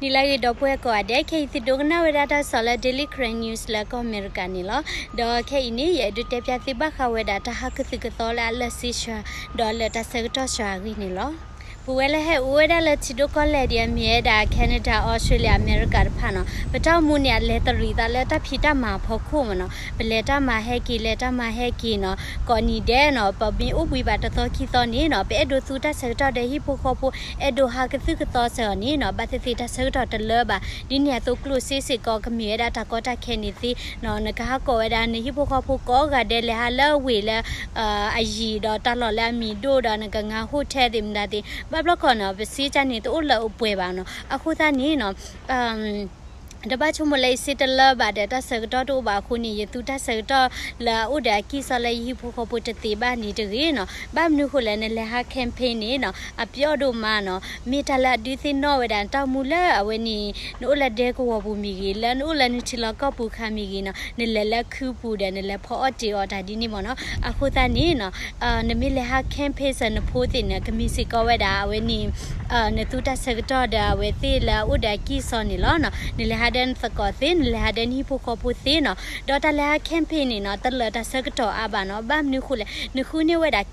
နံၤလၢအဂ့ၤ ဒီပုၢ်ဝဲၢ်ကိးဂၤဒဲး, ခဲအံၤသုဒိကနၣ်ဝဲဒၣ်တၢ်ကစီၣ်လၢ Daily Karen News လၢကီၢ်အမဲရကၤန့ၣ်လီၤ. ဒီးခဲအံၤန့ၣ် ယအဲၣ်ဒိးတဲပၠးသုဘၣ်ဃးဝဲဒၣ်တၢ်ဟးကသုၣ်ကသီလၢအလၢၢ်စ့စှၤ ဒီးလၢတၢ်ဆၢကတီၢ်စှၤအဂ့ၢ်န့ၣ်လီၤ. ပဝဲလၢဟဲအိၣ်ဝဲဒၣ်လၢထံဒိၣ်ကီၢ်လဲၢ်ဒ်အမ့ၢ်ဝဲဒၣ် Canada, Australia, အမဲရကၤတဖၣ်နီၤ, ပတၢ်အိၣ်မူန့ၣ် အလဲၤတရံးသးလၢတၢ်ဖံးတၢ်မၤအဖီခိၣ်မ့ၢ်နီၤ, ပလဲၤတၢ်မၤဟဲက့ၤ လဲၤတၢ်မၤဟဲက့ၤနီၤ, ကိးနံၤဒဲးနီၤ, ပမ့ၢ်အိၣ်ဘှံးဘၣ်တသီခံသီန့ၣ်နီၤ, ပအဲၣ်ဒိးသူတၢ်ဆၢကတီၢ်ဒီးဟံၣ်ဖိဃီဖိ အဲၣ်ဒိးဟးကသုၣ်ကသီစ့ၢ်ကီးန့ၣ်နီၤ, ဘၣ်သ့ၣ်သ့ၣ်တၢ်ဆၢကတီၢ်တလၢဘၣ်. ဒ်န့ၣ်အသိးကျိၣ်စ့စ့ၢ်ကီး ကမ့ၢ်ဝဲဒၣ်တၢ်ကီတၢ်ခဲန့ၣ်သ့နီၤ, နကဟးကိးဝဲဒၣ်နဟံၣ်ဖိဃီဖိကိးဂၤဒဲး လဲၤဟးလၢဝ့ၢ်လၢ အယံၤဒီးတၢ်လီၢ်လၢအမံၤဒိၣ်ဒီးနကငါ hotel သ့ၣ်မတၤသ့ၣ်, ဘၣ်ဘျီခီနီၤ ပစ့ကၢ်န့ၣ်တအိၣ်လၢအပှဲၤဘၣ်နီၤ. အဃိသတးန့ၣ်နီၤ တဘၣ်ဆိကမိၣ်လၢယစ့တလၢဘၣ်ဒီးတၢ်ဆၢကတီၢ်တအိၣ်ဘၣ်အဃိန့ၣ် ယသူတၢ်ဆၢကတီၢ်လၢအအိၣ်ဒီးအကံၢ်စီလၢယဟံၣ်ဖိဃီဖိတသ့ဘၣ်န့ၣ်တဂ့ၤနီၤ. ဘၣ်မနုၤဃိလဲၣ် နလဲၤဟး camping န့ၣ်နီၤ အပျီဒိၣ်မးနီၤ, မ့ၢ်တၢ်လၢအဒုးသ့ၣ်နီၣ်ဝဲဒၣ် နတၢ်အိၣ်မူလၢအဝဲန့ၣ် နအိၣ်လၢဒဲကဝီၤပူၤမ့ၢ်ဂ့ၤ, လၢနအိၣ်လၢနထံလီၢ်ကီၢ်ပူၤခါမ့ၢ်ဂ့ၤနီၤ, နလဲၤလၢခုပူၤဒီး နလဲၤဖီအီၣ်တ့ၤအီၣ်တၢ်ဒ်န့ၣ်မ့ၢ်နီၤ. အဃိသတးန့ၣ်နီၤ နမ့ၢ်လဲၤဟး camping စ့ၢ် နဖိသ့ၣ်န့ၣ် ကမ့ၢ်စ့ၢ်ကီးဝဲဒၣ် အဝဲန့ၣ် နသူတၢ်ဆၢကတီၢ်ဒီးအဝဲသ့ၣ်လၢအအိၣ်ဒီးအကံၢ်စီန့ၣ်လီၤနီၤ. နလဲၤဟးဒီးနသကိးသ့, နလဲၤဟးဒီးနဟံၣ်ဖိဃီဖိသ့နီၤ. ဒီးတၢ်လဲၤဟး camping န့ၣ်နီၤ တလၢာ်တၢ်ဆၢကတီၢ်အါဘၣ်နီၤ. ဘၣ်မနုၤဃိလဲၣ်, နဃုန့ၢ်ဝဲဒၣ်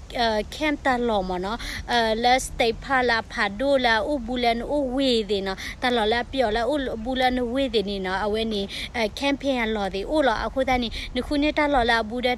camp တၢ်လီၢ်မ့ၢ်နီၤ, လၢ state park လၢအဖးဒိၣ်လၢအအိၣ်ဘူးလၢနအိၣ်ဝ့ၢ်သ့ၣ်နီၤ, တၢ်လီၢ်လၢအပျီလၢအအိၣ်ဘူးလၢနဝ့ၢ်သ့ၣ်န့ၣ်နီၤ, အဝဲန့ၣ် camping အလီၢ်သ့ၣ်အိၣ်လီၤ. အဃိသတးန့ၣ် နဃုန့ၢ်တၢ်လီၢ်လၢအဘူးဒီး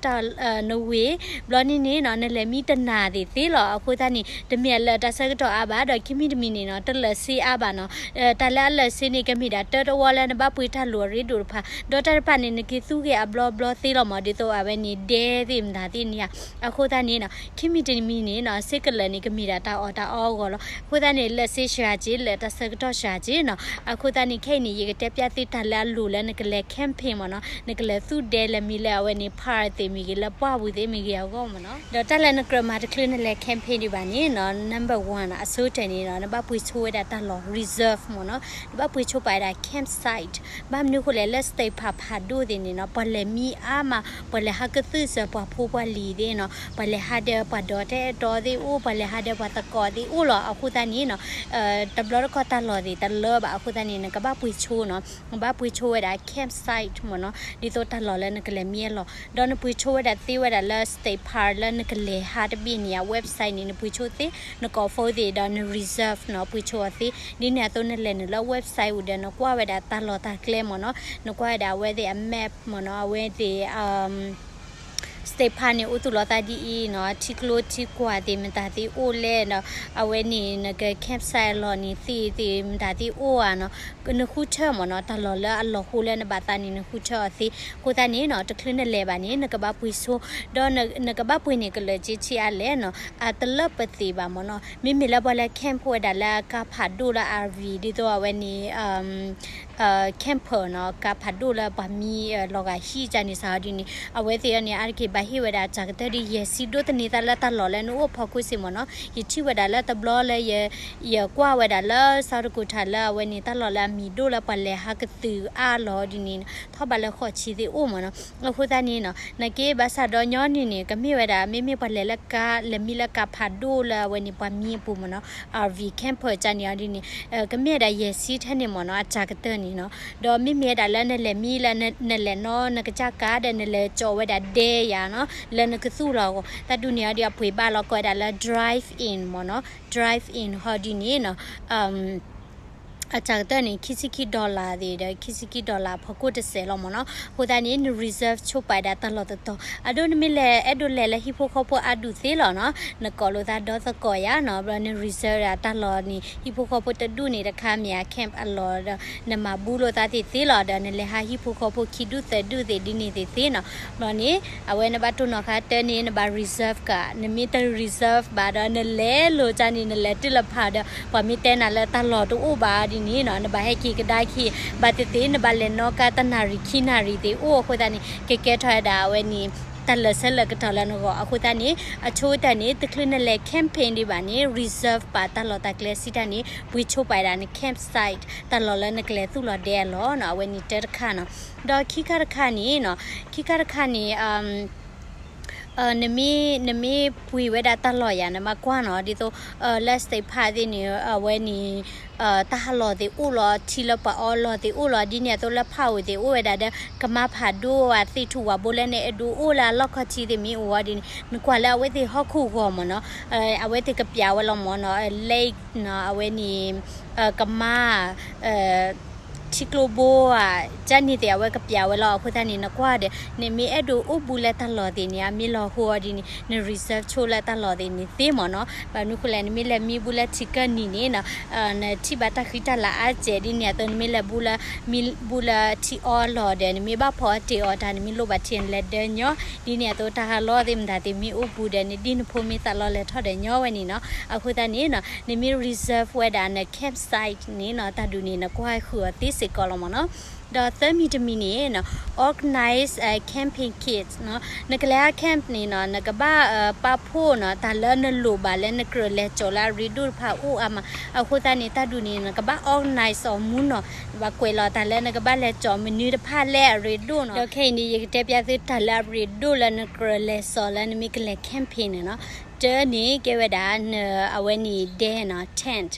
နဝ့ၢ် ဘျီန့ၣ်န့ၣ်နီၤ နလဲၤမံတနၤသ့ၣ်သ့လီၤ. အဃိသတးန့ၣ် တမ့ၢ်အလၢာ်တၢ်ဆၢကတီၢ်အါဘၣ်, ဒီးခံမံၤတမံၤန့ၣ်နီၤ တလၢာ်စ့အါဘၣ်နီၤ. တၢ်လၢအလၢာ်စ့န့ၣ် ကမ့ၢ်ဒၣ်တၢတဝီလၢနဘၣ်ပှ့ၤတၢ်လိၣ်အရ့ဒိၣ်တဖၣ်, ဒီးတၢ်တဖၣ်န့ၣ် နက့ၤသူက့ၤအဘျီဘျီသ့လီၤမး, ဒ်သိးအဝဲန့ၣ် ဒဲသ့ၣ်မတၤသ့ၣ်န့ၣ်ဧါ. အဃိသတးန့ၣ်နီၤ ခံမံၤတမံၤန့ၣ်နီၤ စ့ကလၢာ်န့ၣ် ကမ့ၢ်ဒၣ်တၢ်အီၣ်တၢ်အီအဂီၢ်လီၤ. အဃိသတးန့ၣ် လၢာ်စ့စှၤက့ၤ လၢာ်တၢ်ဆၢကတီၢ်စှၤက့ၤနီၤ. အဃိသတးန့ၣ် ခဲအံၤန့ၣ် ယကတဲပၠးသုတၢ်လၢအလိၣ်လၢနကလဲၤ camping မ့ၢ်နီၤ, နကလဲၤသူၣ်ဒဲလဲၤမံလၢအဝဲန့ၣ် park သ့ၣ်မ့ၢ်ဂ့ၤ လၢပှၢ်ပူၤသ့ၣ်မ့ၢ်ဂ့ၤအဂီၢ်မ့ၢ်နီၤ. ဒီးတၢ်လၢနကြၢးမၤတချုးနလဲၤ camping ဒံးဘၣ်န့ၣ်နီၤ number one နီၤ အဆိကတၢၢ်န့ၣ်နီၤ နဘၣ်ပှ့ၤဆိဝဲဒၣ်တၢ်လီၢ် reserve မ့ၢ်နီၤ, နဘၣ်ပှ့ၤဆိပာ်ဝဲဒၣ် campsite. ဘၣ်မနုၤဃိလဲၣ် လၢ state park ဖးဒိၣ်သ့ၣ်န့ၣ်နီၤ ပှၤလဲၤမံအါမး, ပှၤလဲၤဟးကသုၣ်စၢၤပှၤဖိပှၤလံၤသ့ၣ်နီၤ, ပှၤလဲၤဟးဒီးပှၤဒီးတအဲၣ်တီသ့ၣ်အိၣ်, ပှၤလဲၤဟးဒီးပှၤသကိးသ့ၣ်အိၣ်လီၤ. အဃိသတးန့ၣ်နီၤ တဘျီတခီၣ်တၢ်လီၢ်သ့ၣ်တလၢဘၣ်. အဃိသတးန့ၣ် နကဘၣ်ပှ့ၤဆိနီၤ, နဘၣ်ပှ့ၤဆိဝဲဒၣ် campsite မ့ၢ်နီၤ, ဒ်သိးတၢ်လီၢ်လၢနကလဲၤမံအလီၢ်, ဒီးနပှ့ၤဆိဝဲဒၣ်သ့ဝဲဒၣ်လၢ state park လၢနကလဲၤဟးတဘ့ၣ်န့ၣ် website န့ၣ် နပှ့ၤဆိသ့, နကိး phone သ့ၣ်ဒီးန reserve နီၤ ပှ့ၤဆိအီၤသ့. ဒ်န့ၣ်အသိးနလဲၤနုာ်လၢ website အိၣ်ဒီး နကွၢ်ဝဲဒၣ်တၢ်လီၢ်တၢ်ကျဲမ့ၢ်နီၤ, နကွၢ်ဝဲဒၣ်အဝဲသ့ၣ်အ map မ့ၢ်နီၤ, အဝဲသ့ၣ် state park န့ၣ် အိၣ်သူၣ်လီၤသးဒ်အံၤနီၤ, ထံကျိထံကွၢ်သ့ၣ်မတၤသ့ၣ်အိၣ်လဲၣ်ဒီး အဝဲန့ၣ် နက campsite အလီၢ်န့ၣ် သ့ၣ်သ့ၣ်မတၤသ့ၣ်အိၣ်ဧါနီၤ, နဃုထၢမ့ၢ်နီၤ, တၢ်လီၢ်လၢအလီၤဃိလၢနဘၣ်သးန့ၣ် နဃုထၢအီၤသ့. အဃိသတးန့ၣ်နီၤ တချုးနလဲၤဘၣ်န့ၣ် နကဘၣ်ပှ့ၤဆိ, ဒီးနကဘၣ်ပှ့ၤန့ၣ် ကလၢာ်က့ၤဆံးအါလဲၣ်နီၤ, အတလၢပသ့ၣ်ဘၣ်မ့ၢ်နီၤ. မ့မ့ၢ်လၢပှၤလၢ camp ဝဲဒၣ်လၢကါဖးဒိၣ်လၢ R V ဒ်သိးအဝဲန့ၣ် camper နီၤ, ကါဖးဒိၣ်လၢပှၤမံ လီၤဂာ်ဟံၣ်ကန့ၣ်စးဒ်န့ၣ် အဝဲသ့ၣ်အန့ၣ် အါတက့ၢ်ဘၣ်ဟ့ၣ်ဝဲဒၣ်အစှၤကတၢၢ်ဒီး ယဲၢ်ဆံ ဒိးသန့ၤသးလၢတၢ်လီၢ်လၢနအိၣ်ဖီခိၣ်စ့ၢ်မ့ၢ်နီၤ. ယထံၣ်ဝဲဒၣ်လၢတဘျီလၢ ယကွၢ်ဝဲဒၣ်လၢ South Dakota လၢအဝဲန့ၣ်တၢ်လီၢ်လၢအမံၤဒိၣ်လၢပှၤလဲၤဟးကသုၣ်အါလီၤဒ်န့ၣ် ထီၣ်ဘးလၢဃိးဆံသ့ၣ်အိၣ်မ့ၢ်နီၤ. အဃိသတးန့ၣ်နီၤ နက့ဘၣ်ဆၣ်ဒီးညီနုၢ်န့ၣ် ကမ့ၢ်ဝဲဒၣ် မ့မ့ၢ်ပှၤလဲၤလၢကါ လဲၤမံလၢကါဖးဒိၣ်လၢအဝဲန့ၣ် ပှၤမံအပူၤမ့ၢ်နီၤ R V camper ကန့ၣ်အီၤဒ်န့ၣ် ကမ့ၢ်ဝဲဒၣ်ယဲၢ်ဆံထဲန့ၣ်မ့ၢ်နီၤ အစှၤကတၢၢ်န့ၣ်နီၤ. ဒီးမ့မ့ၢ်ဝဲဒၣ်လၢနလဲၤမံလၢ နလဲၤနီၤနကစၢ်ကါဒီး နလဲၤကၠီဝဲဒၣ်ဒဲယၤနီၤ လၢနကသူၣ်လီၤအဂီၢ် တၢ်ဒ်န့ၣ်အီၤဒ်အပှ့ၤဘၣ်လီၤ ကိးဝဲဒၣ်လၢ drive in မ့ၢ်နီၤ drive in ဟီဒ်န့ၣ်နီၤ အစှၤကတၢၢ်န့ၣ် ခံဆံခံ dollar သ့ၣ်ဒီး ခံဆံခံ dollar ဖီခိၣ်တစဲးလီၤမ့ၢ်နီၤ. အဃိသတးန့ၣ် န reserve ဆိပာ်ဒၣ်တၢ်လီၢ်တတီၤ အဒိ နမ့ၢ်လဲၤအဲၣ်ဒိးလဲၤလၢဟံၣ်ဖိဃီဖိအါဒူၣ်သ့လီၤနီၤ နကိးလိာ်သးဒီသကိးယၤနီၤ ဘျီန reserve ဒၣ်တၢ်လီၢ်န့ၣ် ဟံၣ်ဖိဃီဖိတဒူၣ်န့ၣ်တခါမ့ၢ်ဧါ camp အလီၢ်ဒီး နမၤဘူလိာ်သးသ့ၣ်သ့လီၤ ဒီးနလဲၤဟးဟံၣ်ဖိဃီဖိခံဒူၣ်သၢဒူၣ်သ့ၣ်ဒ်န့ၣ်သ့ၣ်သ့နီၤ. ဘျီန့ၣ် အဝဲနဘၣ်တိၢ်နီၣ်ဃာ်တၢ်န့ၣ် နဘၣ် reserve ကး နမ့ၢ်တ reserve ဘၣ်ဒီး နလဲၤလိာ်ကန့ၣ် နလဲၤတုၤလၢဖးဒီး ပှၤမ့ၢ်တဲနၤလၢတၢ်လီၢ်တအိၣ်ဘၣ်ဒ်န့ၣ်နီၤ နဘၣ်ဟဲက့ၤကဒါက့ၤ ဘၣ်သ့ၣ်သ့ၣ် နဘၣ်လဲၤနီၤကါတနၣ်ရံၣ်ခံနၣ်ရံၣ်သ့ၣ်အိၣ် အဃိသတးန့ၣ် ကကဲထီၣ်ဝဲဒၣ်အဝဲန့ၣ် တၢ်လၢာ်ဆၢလၢာ်ကတီၤလၢနဂီၢ် အဃိသတးန့ၣ် အဆိကတၢၢ်န့ၣ် တချုးနလဲၤ camping ဒံးဘၣ်န့ၣ် reserve ပာ်တၢ်လီၢ်တၢ်ကျဲစံးတၢ်န့ၣ် ပှ့ၤဆိပာ်ဒၣ်န camp site တၢ်လီၢ်လၢနကလဲၤသူၣ်လီၤဒဲအလီၢ်နီၤ အဝဲန့ၣ်တၢတခါနီၤ. ဒီးခံခါတခါန့ၣ်နီၤ ခံခါတခါန့ၣ် နမ့ၢ် နမ့ၢ်ပှ့ၤဝဲဒၣ်တၢ်လီၢ်ယၤ နဘၣ်ကွၢ်နီၤ ဒ်သိး လၢ state park သ့ၣ်န့ၣ် အဝဲန့ၣ် တၢ်ဟးလီၤသ့ၣ်အိၣ်လီၤ ထံလၢပှၤအီလီၤသ့ၣ်အိၣ်လီၤ ဒ်န့ၣ်အသိးလၢ park အိၣ်သ့ၣ်အိၣ်ဝဲဒၣ်ဒီး ကမါဖးဒိၣ်အသ့ၣ်ထူၣ်ဝၤဘိလၢနအဲၣ်ဒိးအိၣ်လၢအလီၢ်ခီၣ်ထံးသ့ၣ်မ့ၢ်အိၣ်ဝဲဒ်န့ၣ် နကွၢ်လၢအဝဲသ့ၣ်ဟီၣ်ခိၣ်ဂီၤမ့ၢ်နီၤ အဝဲသ့ၣ်ကပျးဝဲလီၤမ့ၢ်နီၤ lake နီၤ အဝဲန့ၣ် ကမါ ထံကျိဘိဧါ ကန့ၣ်သ့ၣ် အဝဲကပျးဝဲလီၤ အဃိသတးန့ၣ် နကွၢ်ဒီး နမ့ၢ်အဲၣ်ဒိးအိၣ်ဘူးလၢတၢ်လီၢ်သ့ၣ်န့ၣ် အမ့ၢ်လီၤဟိအီၤဒ်န့ၣ် န reserve ဆိလၢတၢ်လီၢ်သ့ၣ်န့ၣ်သ့မ့ၢ်နီၤ ဘၣ်မနုၤဃိလဲၣ် နမ့ၢ်လဲၤမံဘူးလၢထံကၢၢ်နံၤန့ၣ်နီၤ နထံၣ်ဘၣ်တၢ်ဃံတၢ်လၤအါစဲးဒ်န့ၣ်အသိး နမ့ၢ်လဲၤဘူးလၢ မံဘူးလၢထံအီလီၢ်ဒီး နမ့ၢ်ဘၣ်ဖီအီၣ်တ့ၢ်အီၣ်တၢ် နမ့ၢ်လိၣ်ဘၣ်ထံလဲၤဒၢညီ ဒ်န့ၣ်အသိး တၢ်ဟးလီၢ်သ့ၣ်မတၤသ့ၣ်မ့ၢ်အိၣ်ဘူးဒီး နဒ်နဖိမ့ၢ်သးလီလဲၤထီၣ်ဒီးညီဝဲန့ၣ်နီၤ အဃိသတးန့ၣ်နီၤ နမ့ၢ် reserve ဝဲဒၣ်န campsite န့ၣ်နီၤ တၢ်ဒုးန့ၣ် နကွၢ်ဃုာ်အီၤသ့စ့ၢ်ကီးလီၤမ့ၢ်နီၤ ဒီးသၢမံၤတမံၤန့ၣ်နီၤ organize camping kits နီၤ နကလဲၤဟး camp န့ၣ်နီၤ နကဘၣ်ပာ်ဖှိၣ်နီၤ တၢ်လၢနလိၣ်ဘၣ်လၢနကြၢးလဲၤကၠီၤလၢအရ့ဒိၣ်တဖၣ်အိၣ်အါမး အဃိသတးန့ၣ် တၢ်ဒုးန့ၣ် နကဘၣ် organize အီၤမူနီၤ ဘၣ်ကွဲးလီၤတၢ်လၢနကဘၣ်လဲၤကၠီၤမနုၤတဖၣ်လၢအရ့ဒိၣ်နီၤ ဒီးခဲအံၤန့ၣ် ယကတဲပျးသုတၢ်လၢအရ့ဒိၣ်လၢနကြၢးလဲၤစိာ်လၢနမ့ၢ်ကလဲၤ camping န့ၣ်နီၤ တၢန့ၣ်ကဲဝဲဒၣ် န အဝဲန့ၣ် တဲ နီၤ tent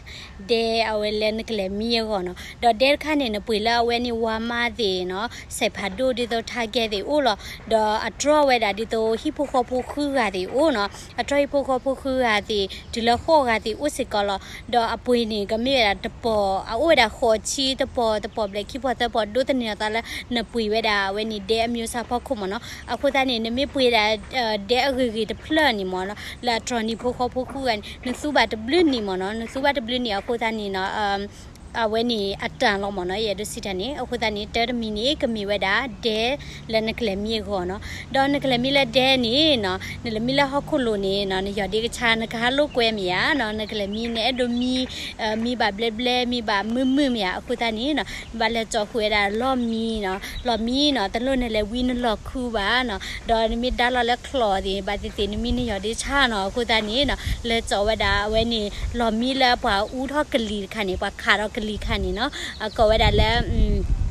ဒဲအဝဲလၢနကလဲၤမံအဂီၢ်နီၤ ဒီးဒဲတခါန့ၣ် နပှ့ၤလၢအဝဲန့ၣ် Walmart သ့ၣ်နီၤ စဲးဖးဒိၣ်ဒ်သိး Target သ့ၣ်အိၣ်လီၤ ဒီးအတြီၢ်ဝဲဒၣ်ဒ်သိးဟံၣ်ဖိဃီဖိဃုဂၤသ့ၣ်အိၣ်နီၤ အတြီၢ်ဟံၣ်ဖိဃီဖိဃုဂၤသ့ၣ် တုၤလၢဃိးဂၤသ့ၣ်အိၣ်စ့ၢ်ကီးလီၤ ဒီးအပှ့ၤန့ၣ် ကမ့ၢ်ဝဲဒၣ်တပီၤ အအိၣ်ဝဲဒၣ်ဃိးဆံတပီၤ တပီၤဘျဲၣ်ခံပီၤသၢပီၤဒိၣ်သန့ၤအသးလၢ နပှ့ၤဝဲဒၣ်အဝဲန့ၣ်ဒဲအမျိုးအစားဖီခိၣ်မ့ၢ်နီၤ အဃိသတးန့ၣ် နမ့ၢ်ပှ့ၤဒၣ် ဒဲအဂ့ၤဂ့ၤတဖျၢၣ်န့ၣ်မ့ၢ်နီၤ လၢအတြီၢ်နံၣ်ဖိဃီဖိဃုဂၤန့ၣ် နသူဘၣ်တဘျုးနံၣ်မ့ၢ်နီၤ နသူဘၣ်တဘျုးနံၣ်အဃိသတးန့ၣ်နီၤ အဝဲန့ၣ်အတၢ်လီၤမ့ၢ်နီၤ ယအဲၣ်ဒိးစံးတၢ်န့ၣ် အဃိသတးန့ၣ် တၢတမံၤန့ၣ် ကမ့ၢ်ဝဲဒၣ်ဒဲလၢနကလဲၤမံအဂီၢ်နီၤ ဒီးနကလဲၤမံလၢဒဲန့ၣ်နီၤ နလဲၤမံလၢဟီၣ်ခိၣ်လိၤန့ၣ်နီၤ နယီၢ်ဒ့ကဆါ နကဟးလိာ်ကွဲမ့ၢ်ဧါနီၤ နကလဲၤမံ နအဲၣ်ဒိးမံ မံဘၣ်ဘျဲဘျဲ မံဘၣ်မုာ်မုာ်မ့ၢ်ဧါ အဃိသတးန့ၣ်နီၤ နဘၣ်လဲၤကၠီၤဃုာ်ဝဲဒၣ်လီၢ်မံနီၤ လီၢ်မံနီၤ တလိၣ်နလဲၤဝံနလီၢ်ခုဘၣ်နီၤ ဒီးနမ့ၢ်ဒါလီၤလၢချီးသ့ၣ် ဘၣ်သ့ၣ်သ့ၣ် နမံနယီၢ်ဒ့ဆါနီၤ အဃိသတးန့ၣ်နီၤ လဲၤကၠီၤဝဲဒၣ်အဝဲန့ၣ် လီၢ်မံလၢပှၤအူထီၣ်ကလံၤတခါန့ၣ် ပှၤခးထီၣ်ကလံၤတခါန့ၣ်နီၤ အကိးဝဲဒၣ်လၢ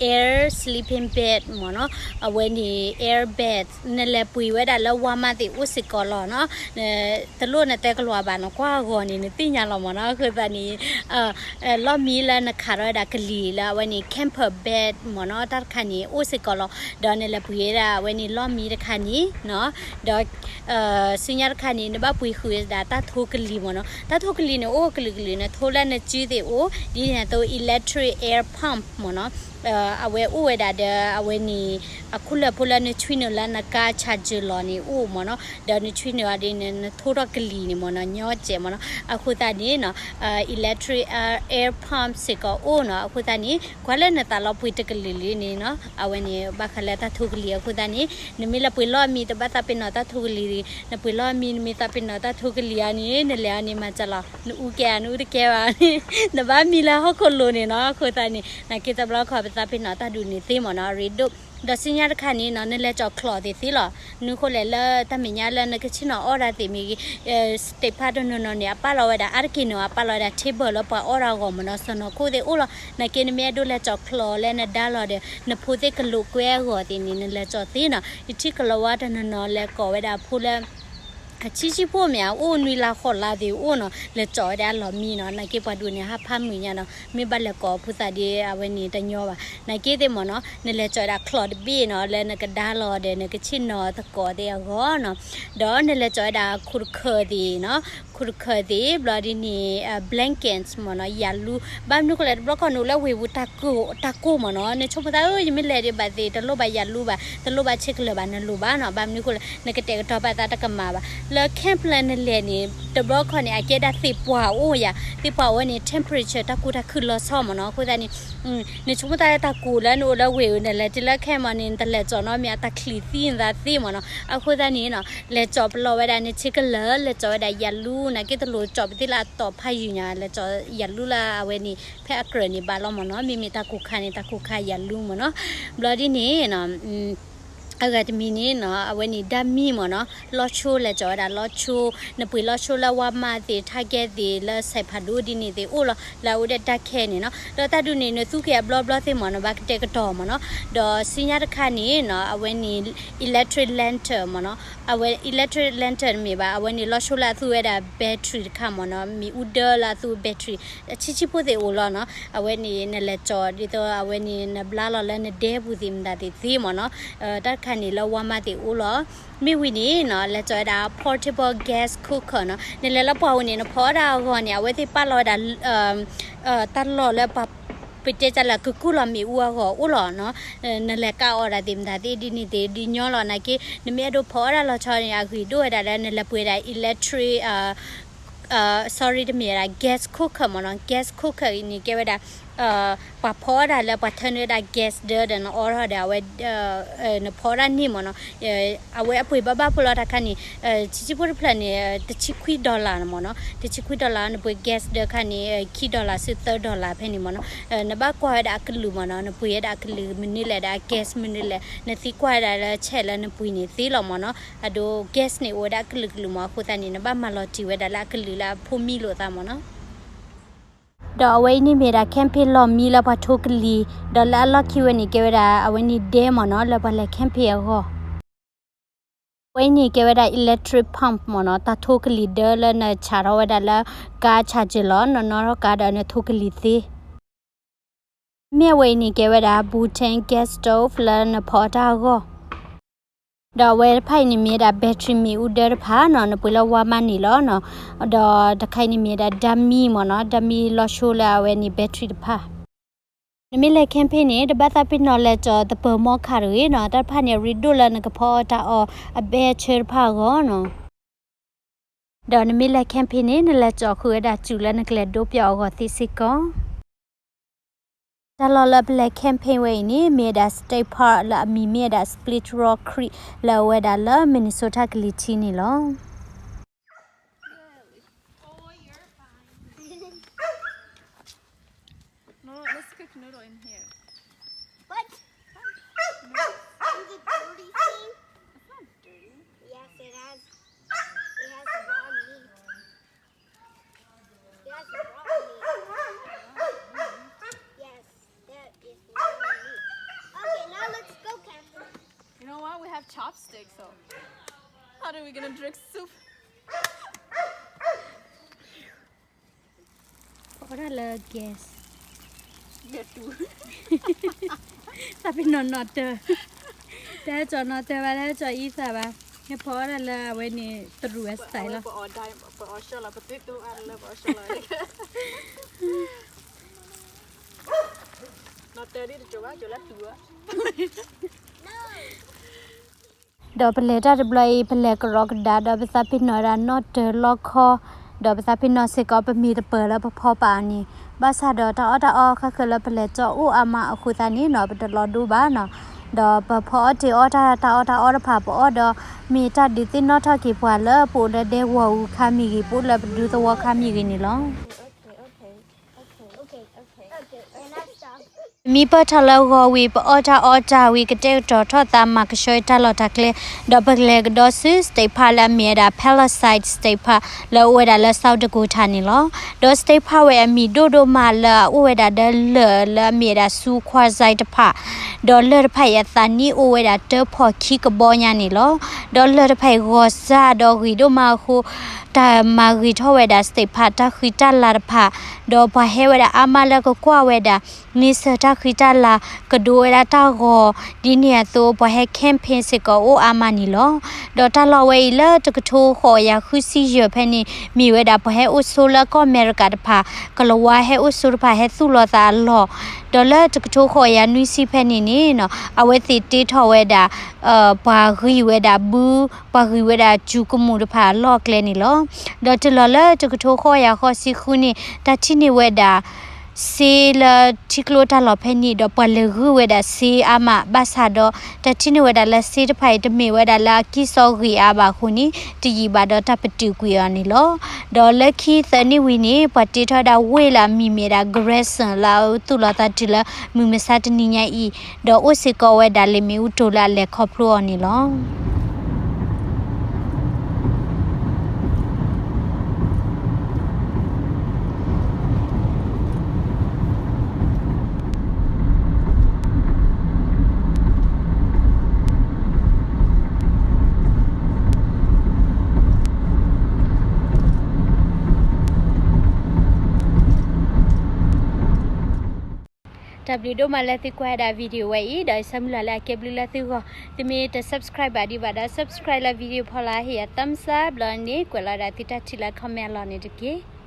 air sleeping bag မ့ၢ်နီၤ အဝဲန့ၣ် air bed နလဲၤပှ့ၤဝဲဒၣ်လၢ Walmart သ့ၣ်အိၣ်စ့ၢ်ကီးလီၤနီၤ တလိၣ်နတဲကလီၤဘၣ်နီၤ ကွၢ်အဂီၢ်န့ၣ် နသ့ၣ်ညါလီၤမ့ၢ်နီၤ အဃိသတးန့ၣ် လီၢ်မံလၢနခးထီၣ်ဝဲဒၣ်ကလံၤလၢအဝဲန့ၣ် camper bed မ့ၢ်နီၤ တၢ်တခါန့ၣ် အိၣ်စ့ၢ်ကီးလီၤ ဒီးနလဲၤပှ့ၤဝဲဒၣ်အဝဲန့ၣ်လီၢ်မံတခါန့ၣ်နီၤ ဒီး ဆူညါတခါန့ၣ် နဘၣ်ပှ့ၤဃုာ်ဝဲဒၣ်တၢ်ထိကလံၤမ့ၢ်နီၤ တၢ်ထိကလံၤန့ၣ် အိၣ်ကလုာ်ကလုာ်န့ၣ် ထိလၢနစုသ့ၣ်အိၣ် ဒ်န့ၣ်အသိး electric air pump မ့ၢ်နီၤ အဝဲအိၣ်ဝဲဒၣ်ဒီး အဝဲန့ၣ် အခိၣ်လၢာ်ဖိလၢနဆွံနုာ်လၢနကါ charger လီၤန့ၣ်အိၣ်မ့ၢ်နီၤ ဒီးနဆွံနုာ်အီၤဒ်န့ၣ် နထိထီၣ်ကလံၤန့ၣ်မ့ၢ်နီၤ ညီစဲးမ့ၢ်နီၤ အဃိသတးန့ၣ်နီၤ electric air pump စ့ၢ်ကီးအိၣ်နီၤ အဃိသတးန့ၣ် ကွၢ်လၢနသးလီပှ့ၤတကလုာ်လံန့ၣ်နီၤ အဝဲန့ၣ် ဘၣ်ဃးလၢတၢ်ထိကလံၤအဃိသတးန့ၣ် နမ့ၢ်လၢပှ့ၤလီၢ်မံ တဘၣ်သးပ့ၤနီၣ်တၢ်ထိကလံၤ နပှ့ၤလီၢ်မံ နမ့ၢ်သးပ့ၤနီၣ်တၢ်ထိကလံၤအီၤန့ၣ် နလဲၤအီၤန့ၣ်မၤစၢၤလီၤ နအူကဲဧါ နအူတကဲဘၣ်န့ၣ် နဘၣ်မံလၢဟီၣ်ခိၣ်လိၤန့ၣ်နီၤ အဃိသတးန့ၣ် နာ်က့တဘျီခီ ပသးပ့ၤနီၣ်တၢ်ဒုးန့ၣ်သ့မ့ၢ်နီၤ အရ့ဒိၣ် ဒီးဆူညါတခါန့ၣ်နီၤ နလဲၤကၠီၤချီးသ့ၣ်သ့လီၤ နဃိလဲၣ်လၢတၢ်မဲာ်ညါလၢနကဆ့ၣ်နီၤအီၣ်ဒၣ်သ့ၣ်မ့ၢ်ဂ့ၤ state park တနီၤနီၤန့ၣ် အပာ်လီၤဝဲဒၣ် အါတက့ၢ်န့ၣ် အပာ်လီၤဝဲဒၣ် table လၢပှၤအီၣ်ဒၣ်အဂီၢ်မ့ၢ်နီၤ စီၢ်နီၤခိၣ်သ့ၣ်အိၣ်လီၤ နာ်က့နမ့ၢ်အဲၣ်ဒိးလဲၤကၠီၤချီးလၢနဒါလီၤဒီး နဖိသ့ၣ်ကလိာ်ကွဲအဂီၢ်သ့ၣ်န့ၣ် နလဲၤကၠီၤသ့နီၤ ယထံၣ်ကလၤဝါတနီၤနီၤလဲၤကိးဝဲဒၣ်ဖိလၢ အဆံးဆံးဖိမ့ၢ်ဧါ အိၣ်နွံလါဃိးလါသ့ၣ်အိၣ်နီၤ လဲၤကၠီၤဝဲဒၣ်လီၢ်မံနီၤ နာ်က့ပှၤဒိးန့ၣ် ဟးဖးမုာ်ညါနီၤ မ့ၢ်ဘၣ်လဲၤကိးဖိသၣ်ဒ်အဝဲန့ၣ်တညီဘၣ် နာ်က့သ့ၣ်မ့ၢ်နီၤ နလဲၤကၠီၤဝဲဒၣ်ချီးတဘ့ၣ်နီၤ လၢနကဒါလီၤဒီးနကဆ့ၣ်နီၤသကိးသ့ၣ်အဂီၢ်နီၤ ဒီးနလဲၤကၠီၤဝဲဒၣ်ခိၣ်တခၢၣ်သ့ၣ်နီၤ ခိၣ်တခၢၣ်သ့ၣ် ဘျီဒ်န့ၣ် blanket မ့ၢ်နီၤ ယၤလူ ဘၣ်မနုၤဃိလဲၣ် တဘျီခီန့ၣ် အိၣ်လၢဝ့ၢ်ပူၤ တၢ်ကိၢ်မ့ၢ်နီၤ နဆိကမိၣ်သး အၢ ယမ့ၢ်လဲၤဒံးဘၣ်သ့ၣ် တလိၣ်ဘၣ်ယၤလူဘၣ် တလိၣ်ဘၣ်ဆ့ကလၢၤဘၣ် နလိၣ်ဘၣ်နီၤ ဘၣ်မနုၤဃိလဲၣ် နကတဲာ်ကတီၤပာ်သးတကမၣ်ဘၣ် လၢ camp လၢနလဲၤန့ၣ် တဘျီခီန့ၣ် အကဲဒၣ်သ့ၣ်ပှၢ်အိၣ်ယၤ သ့ၣ်ပှၢ်အိၣ်န့ၣ် temperature တၢ်ကူတၢ်ခုၣ်လီၤဆီမ့ၢ်နီၤ အဃိသတးန့ၣ် နဆိကမိၣ်သးလၢတၢ်ကူလၢနအိၣ်လၢဝ့ၢ်ဧိၤ နလဲၤတုၤလၢ camp မ့ၢ်န့ၣ် နတလဲၤကၠီၤနီတမံၤ အတၢ်ချံးသံနသးသ့မ့ၢ်နီၤ အဃိသတးန့ၣ်နီၤ လဲၤကၠီၤပလီၢ်ဝဲဒၣ်နဆ့ကလၢၤ လဲၤကၠီၤဝဲဒၣ်ယၤလူ နာ်က့တလိၣ်ကၠီၤပသ့ၣ်လၢအတီၤဖးယံာ်ညါ လဲၤကၠီၤယၤလူလၢအဝဲန့ၣ် ဖဲအကြၢးန့ၣ်ဘၣ်လီၤမ့ၢ်နီၤ မ့မ့ၢ်တၢ်ကူၣ်ခါန့ၣ် တၢ်ကူၣ်ခါယၤလူမ့ၢ်နီၤ ဘျီဒ်န့ၣ်နီၤ အဂၤတမံၤန့ၣ်နီၤ အဝဲန့ၣ် ဓာတ်မီး မ့ၢ်နီၤ, လီၤဆိ လဲၤကီၤဝဲဒၣ်လီၤဆိ, နပှ့ၤလီၤဆိလၢ Walmart သ့ၣ် Target သ့ၣ် လၢ ဆိုင် ဖးဒိၣ်ဒ်န့ၣ်သ့ၣ်အိၣ်လီၤ လၢအအိၣ်ဒီးဓာတ်ခဲန့ၣ်နီၤ, ဒီးတၢ်ဒုးန့ၣ် နသူက့ၤအဘျီဘျီသ့ၣ်မ့ၢ်နီၤ ဘၣ်ကတဲာ်ကတီၤမ့ၢ်နီၤ, ဒီးဆူညါတခါန့ၣ်နီၤ အဝဲန့ၣ် electric lantern မ့ၢ်နီၤ, အဝဲ electric lantern တမ့ၢ်ဘၣ် အဝဲန့ၣ်လီၤဆိလၢအသူဝဲဒၣ် battery တခါမ့ၢ်နီၤ, မ့ၣ်အူဒၢလၢအသူ battery ဆံးဆံးဖိသ့ၣ်အိၣ်လီၤနီၤ, အဝဲန့ၣ်နလဲၤကီၤဒ်သိးအဝဲန့ၣ် နဘျါလီၤလၢနဒဲပူၤသ့ၣ်မတၤသ့ၣ်သ့မ့ၢ်နီၤ, တၢ်တခါန့ၣ်လၢ Walmart သ့ၣ်အိၣ်လီၤ, မ့ၢ်ဝံၤန့ၣ်နီၤ လဲၤကီၤဝဲဒၣ် portable gas cooker နီၤ, နလဲၤလၢပှၢ်ပူၤန့ၣ် နဖီအီၣ်တၢ်အဂီၢ်န့ၣ် အဝဲသ့ၣ်ပာ်လီၤဝဲဒၣ် တၢ်လီၢ်လၢပှၤ ပတဲတၢ်လၢကကူၣ်လီၤမ့ၣ်အူအဂီၢ်အိၣ်လီၤနီၤ, နလဲၤကးအီၣ်ဒၣ်သ့ၣ်မတၤသ့ၣ်ဒ်န့ၣ်သ့ၣ်ဒ်ညီလီၤနာ်က့, နမ့ၢ်အဲၣ်ဒိးဖီအီၣ်တၢ်လီၤဆီန့ၣ် အဂ့ၤဒိၣ်ဝဲဒၣ်လၢနလဲၤပှ့ၤဒၣ် electric sorry တမ့ၢ်ဝဲဒၣ် gas cooker မ့ၢ်နီၤ, gas cooker အံၤန့ၣ်ကဲဝဲဒၣ် ပှၤဖီအီၣ်တၢ်လၢပှၤထၢနုာ်ဝဲဒၣ် gas ဒၢဒီးနအီထီၣ်ဒီးအဝဲ နဖီအီၣ်တၢ်န့ၣ်မ့ၢ်နီၤ, အဝဲအပှ့ၤဘၣ်ဘၣ်ဖိလီၤတၢ်ခါန့ၣ်, ဆံးဆံးဖိတဖျၢၣ်န့ၣ် တဆံခွံ dollar မ့ၢ်နီၤ, တဆံခွံ dollar နပှ့ၤ gas ဒၢခါန့ၣ် ခံ dollar ဆူ သၢ dollar ဖဲန့ၣ်မ့ၢ်နီၤ, နဘၣ်ကွၢ်ဝဲဒၣ်အကလုာ်မ့ၢ်နီၤ, နပှ့ၤဝဲဒၣ်အကလုာ်မနုၤလဲၣ်ဒီးအ gas မနုၤလဲၣ်, နသံကွၢ်ဝဲဒၣ်လၢဆဲးလၢနပှ့ၤန့ၣ်သ့လီၤမ့ၢ်နီၤ, အဒိ gas န့ၣ်အိၣ်ဝဲဒၣ်အကလုာ်ကလုာ်မ့ၢ်အဃိသတးန့ၣ် နဘၣ်မၤလီၤတံၢ်ဝဲဒၣ်လၢအကလုာ်လၢအဖိမံလိာ်သးမ့ၢ်နီၤ. ဒီးအဝဲအံၤန့ၣ်မ့ၢ်ဒၣ် camping လီၢ်မံလၢပှၤထိကလံၤ, ဒီးလၢအလီၢ်ခံဝဲန့ၣ် ကဲဝဲဒၣ်အဝဲန့ၣ်ဒဲမ့ၢ်နီၤ လၢပှၤလဲၤ camping အဂီၢ်, အဝဲအံၤန့ၣ်ကဲဝဲဒၣ် electric pump မ့ၢ်နီၤ, တၢ်ထိကလံၤဒၢလၢနဆးထီၣ်ဝဲဒၣ်လၢ ကါဆးကၢလီၤ, နနီၣ်ထီၣ်ကါဒီးနထိကလံၤသ့ မ့ၢ်အဝဲအံၤန့ၣ်ကဲဝဲဒၣ် butane gas stove လၢနဖီအီၣ်တၢ်အဂီၢ်, ဒီးအဝဲတဖၣ်အံၤန့ၣ်မ့ၢ်ဝဲဒၣ် battery မ့ၣ်အူဒၢတဖၣ်နီၤ, နပှ့ၤလၢ Walmart န့ၣ်လီၤနီၤ, ဒီးတခါအံၤန့ၣ်မ့ၢ်ဝဲဒၣ် ဓာတ်မီး မ့ၢ်နီၤ, ဓာတ်မီး လီၤဆိလၢအဝဲန့ၣ် battery တဖၣ်, နမ့ၢ်လဲၤ camping န့ၣ် တဘၣ်သးပ့ၤနီၣ်လဲၤကီၤသပၢၤမီခးတဂ့ၤနီၤ, တၢ်တဖၣ်န့ၣ် အရ့ဒိၣ်လၢနကဖီအီၣ်တၢ်အီၣ်အဘဲအဆၢတဖၣ်အဂီၢ်နီၤ. ဒီးနမ့ၢ်လဲၤ camping န့ၣ် နလဲၤကီၤဃုာ်ဝဲဒၣ်စူၤလၢနကလဲၤဒိးပၠီအဂီၢ်သ့စ့ၢ်ကီး, တၢ်လီၢ်လၢပလဲၤ camping ဝဲအံၤန့ၣ် မ့ၢ်ဝဲဒၣ် state park လၢအမံၤမ့ၢ်ဝဲဒၣ် Split Rock Creek လၢအဝဲဒၣ်လၢ Minnesota ကလံၤထံးန့ၣ်လီၤ. No, let's cook noodle in here. What? Is it dirty thing? It's not dirty. Yes, it has. It has raw meat. It has raw meat. Yes, that is raw meat. Okay, now let's go, Catherine. You know what? We have chopsticks, so how are we gonna drink soup? ဖီအီၣ်တၢ်လၢ gas သးပ့ၤနီၣ်နီၣ်တၢၤ, တဟဲကီၤနီၣ်တၢၤဘၣ် တဟဲကီၤအံသၣ်ဘᣁ, ဟဲဖီအီၣ်တၢ်လၢအဝဲန့ၣ် တရူးဝဲ style လီၤ. ပအီၣ်ဆှၢလီၤ ပသ့တိအါလၢပအီၣ်ဆှၢလီၤ နီၣ်တၢၤဒ်တကၠိၤဘၣ် ကၠိၤလၢတူၤဘၣ် ဒီးပလဲၤတၢ်တဘျီအံၤ ပလဲၤကရီကဒါ ဒီးပသးပ့ၤနီၣ်ဒၣ်နီၣ်တၢၤလီခီ, ဒီးပသးပ့ၤနီၣ်စ့ၢ်ကီး ပမ့ၢ်တပၢၤလၢပဖီပာ်အီၤန့ၣ်, ဘၣ်ဆၣ်ဒီးတၢ်အီၣ်တၢ်အီခါခၢၣ်လၢပလဲၤကၠီအိၣ်အါမးအဃိသတးန့ၣ်နီၤ ပတလီၤဒိဘၣ်နီၤ, ဒီးပဖီအီၣ်တ့ၢ်အီၣ်တၢ် တၢ်အီၣ်တၢ်အီတဖၣ် ပအီၣ်ဒီး မ့ၢ်တၢ်ဒုးသ့ၣ်နီၣ်ထီၣ်က့ၤပှၤလၢပအိၣ်လၢဒဲကဝီၤအူခါမ့ၢ်ဂ့ၤ ပအိၣ်လၢပဒူသဝီခါမ့ၢ်ဂ့ၤန့ၣ်လီၤ. မံပၢၢ်ထီၣ်လၢဂီၤဝံၤ ပအီၣ်တၢ်အီတၢ်ဝံၤ ကတဲာ်ကတီၤထီၣ်သးမၤကဆှီတၢ်လီၢ်တၢ်ကျဲ, ဒီးပလဲၤကဒီးဆူ state park လၢအမ့ၢ်ဝဲဒၣ် Palisades State Park လၢအအိၣ်ဝဲဒၣ်လၢ South Dakota န့ၣ်လီၤ. ဒီး state park ဝဲအမံၤဒိၣ်ဒိၣ်မးလၢအအိၣ်ဝဲဒၣ်ဒီးလၢၢ်လၢအမ့ၢ်ဝဲဒၣ် ဆူ Quartzsite တဖၣ်, ဒီးလၢၢ်တဖၣ်အံၤအသးနံၣ်အိၣ်ဝဲဒၣ်တၢဖီၣ်ခံကဘီညါန့ၣ်လီၤ. ဒီးလၢၢ်တဖၣ်အံၤဂီၤစၢ်ဒီးဂ့ၤဒိၣ်မးအဃိ တၢ်မၤဂ့ၤထီၣ်ဝဲဒၣ် state park တၢ်ဃံတၢ်လၤတဖၣ်, ဒီးပှၤဟဲဝဲဒၣ်အါမးလၢကကွၢ်ဝဲဒၣ် န့ဆၢၣ်တၢ်ဃံတၢ်လၤ ကဒိးဝဲဒၣ်တၢ်ဂီၤ, ဒ်န့ၣ်အသိး ပှၤဟဲ camping စ့ၢ်ကီးအိၣ်အါမးန့ၣ်လီၤ. ဒီးတၢ်လီၢ်ဝဲအံၤလၢတကထိဃိးကယၤဃုဆံယဲၢ်ဖဲန့ၣ် မ့ၢ်ဝဲဒၣ်ပှၤဟဲအိၣ်ဆိလၢကီၢ်အမဲရကၤတဖၣ် ကလၤဝါဟဲအိၣ်ဆိတဖၣ်ဟဲသူၣ်လီၤသးအလီၢ်, ဒီးလၢတကထိဃိးကယၤနွံဆံဖဲန့ၣ်န့ၣ် အဝဲသ့ၣ်တ့ထီၣ်ဝဲဒၣ် ပှၤဂံၢ်ဝဲဒၣ်ဘု, ပှၤဂံၢ်ဝဲဒၣ်စူၤကမူၣ်တဖၣ်အလီၢ်အကျဲန့ၣ်လီၤ. ဒီးတုၤလီၤလၢတကထိဃိးကယၤဃိးဆံဃုန့ၣ် တၢ်ထံၣ်န့ၢ်ဝဲဒၣ် စ့လၢထံကျိတၢ်လီၢ်ဖဲန့ၣ် ဒီးပှၤလဲၤဂုၢ်ဝဲဒၣ်စ့အါမး ဘၣ်ဆၣ်ဒီး တၢ်ထံၣ်န့ၢ်ဝဲဒၣ်လၢစ့တဖၣ်အံၤ တမ့ၢ်ဝဲဒၣ်လၢအကံၢ်စီဂ့ၤအါဘၣ်အဃိန့ၣ် တယံာ်ဘၣ်ဒီးတၢ်ပတုာ်ကွံာ်အီၤန့ၣ်လီၤ. ဒီးလၢခံသၢနံၣ်ဝံၤန့ၣ် ပှၤတ့ထီၣ်ဝဲဒၣ်ဝ့ၢ်လၢအမံၤမ့ၢ်ဝဲဒၣ် Grayson လၢအသူၣ်လီၤသးတုၤလၢမုၢ်မဆါတနံၤညါအံၤ, ဒီးအိၣ်စ့ၢ်ကီးဝဲဒၣ်လၢမ့ၣ်အူတိၤလၢအလဲၤခီဖျိအီၤန့ၣ်လီၤ. တၢ်ဘျုးဒိၣ်မးလၢသုကွၢ်ဝဲဒၣ် video ဝဲအံၤ, ဒီးယဆၢမုၢ်လၢ်လၢအကဲဘျုးလၢသုဂီၢ်, သုမ့ၢ်တ subscribe ဘၣ်ဒံးဘၣ်ဒီး subscribe လၢ video ဖီလာ် ဟ့ၣ်ယၤ thumbs up ဘျီန့ၣ် ကွဲးလီၤဒၣ်သုတၢ်ထံၣ်လၢ comment အလီၢ်န့ၣ်တက့ၢ်.